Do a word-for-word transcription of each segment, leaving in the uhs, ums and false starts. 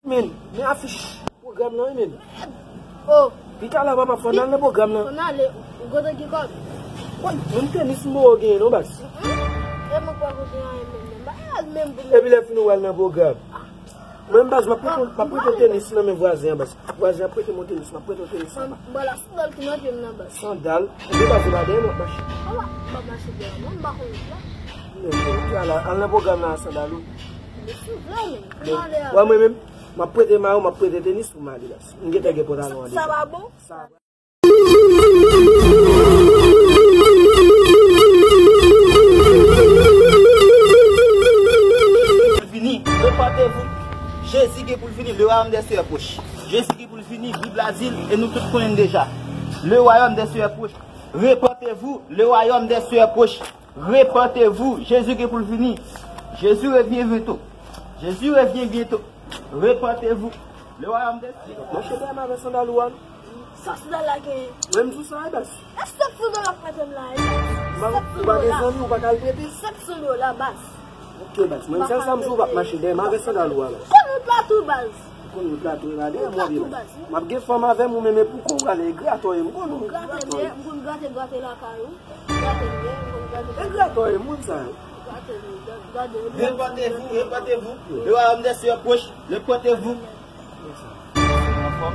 Men, men afich pwogram nan, wi, men. Oh. Pita la, papa, fò n al nan pwogram nan. Fò n ale, ou kontan gen kòb? Woy, menm tenis m poko genyen non, baz. E mwen poko gen anyen menm, menm. Ba, al menm pou mwen. Epi lè fini ou al nan pwogram. Mwen, baz, m ap prete, m ap prete tenis nan men vwazen an, baz. Vwazen an prete mwen tenis, m ap prete tenis la. Bon, la, sandal ki nan pye m nan, baz. Sandal? Ou gen baz ou pa dèyè m ap mache. Ala, m ap mache dèyè mwen, m pa konn wout la. Men, men, pita la, al nan pwogram nan, sandal ou. Mesye, vle menm. Pou m ale avè. Wè, mwen menm, m ap prete mayo, m ap prete tenis pou m ale, baz. M gentan gen pantalon an deja. Sa pa bon? Sa vini, repentez-vous. Jezi gen pou l vini, le royaume des cieux est proche. Jezi gen pou l vini, Bib la di l, e nou tout konnen l deja. Le royaume des cieux est proche. Repentez-vous, le royaume des cieux est proche. Repentez-vous, Jésus gen pou l vini. Jésus revient bientôt. Jésus revient bientôt. Repentez-vous, le royaume des cieux. Mache dèyè m avè sandal ou a. Sa sandal la gen. Menm jou sa, e baz. E sèt san dola prete m la, e baz. Ou pa gen zanmi, ou pa ka al prete? Sèt san dola, baz. Ok, baz. Mwen, sèl sa m sou, w ap mache dèyè m avè sandal ou a, baz. Ou konn wout la tou, baz. Ou konn wout la tou, e pa dèyè m w ap ye, baz. M ap gen fanm avè m, ou menm, e pou kò w ale, e gratòye m, konn ou. Gratòye. M konn grate, grate lakay ou. Gratòye, m konn grate. E gratòye, moun sa yo. Repentez-vous, repentez-vous. Le royaume des cieux est proche. Repentez-vous. Anfòm?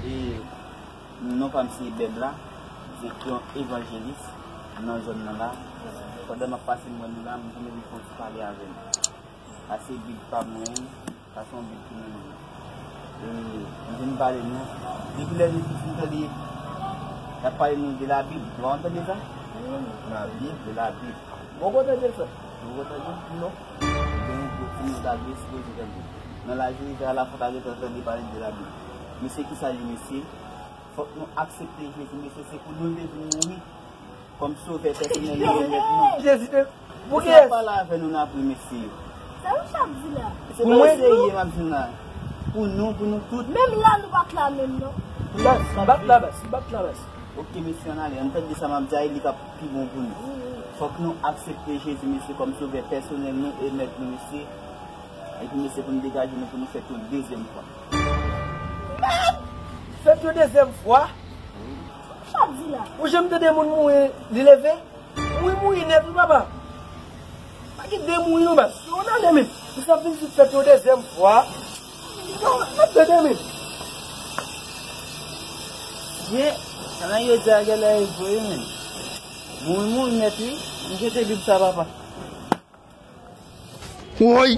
E non pa m se Bèb la, se yon evanjelis nan zòn nan la. Pandan m ap pase m wè nou la, m tou mete fon ti pale avè nou. Sa se bib pa mwen, sa se yon bib ki nan men mwen. E, m vin pale nou. Depi lè nou piti, m tande y ap pale nou de la Bible. Nou pa tande sa? La Bible, de la Bible. Bon, konn tande sa? Bon, konn tande? Non. Gen yon gwo timoun ta dwe sipoze tande. Nan laj ou rive a la, fò ta gentan tande pale de la Bible. Mesye, kisa li, mesye? Fòk nou aksepte Jezi, mesye, se pou nou l te vin mouri. Kòm sovè pèsonèl nou e mèt nou. Jezi te. Pou kiyès? Mesye ap pale avè nou nan apre, mesye. Sa yo ap di la? Se pa serye m ap di nou la. Pou nou, pou nou tout. Menm la nou pa t la menm non. Baz, m pa t la, baz, m pa t la, baz. Ok, mesye, ann ale. Ann tande sa m ap di a, e li k ap pi bon pou nou. Fòk nou aksepte Jezi, mesye, kòm sovè pèsonèl nou e mèt nou, mesye. Epi, mesye, pou nou degaje nou, pou nou fèt yon dezyèm fwa. Fèt yon dezyèm fwa? Sa w ap di la? Ou janm tande moun mouri, li leve? Mouri, mouri nèt, wi, papa. Pa gen de mouri, non, baz. Yo, nan ale, men. Misye ap vin sou fèt yon dezyèm fwa. Yo, n ap tande, men. Ye, sa nan yo di a genlè e vre, men. Mouri, mouri nèt, wi. M jete Bib sa, papa. Woy!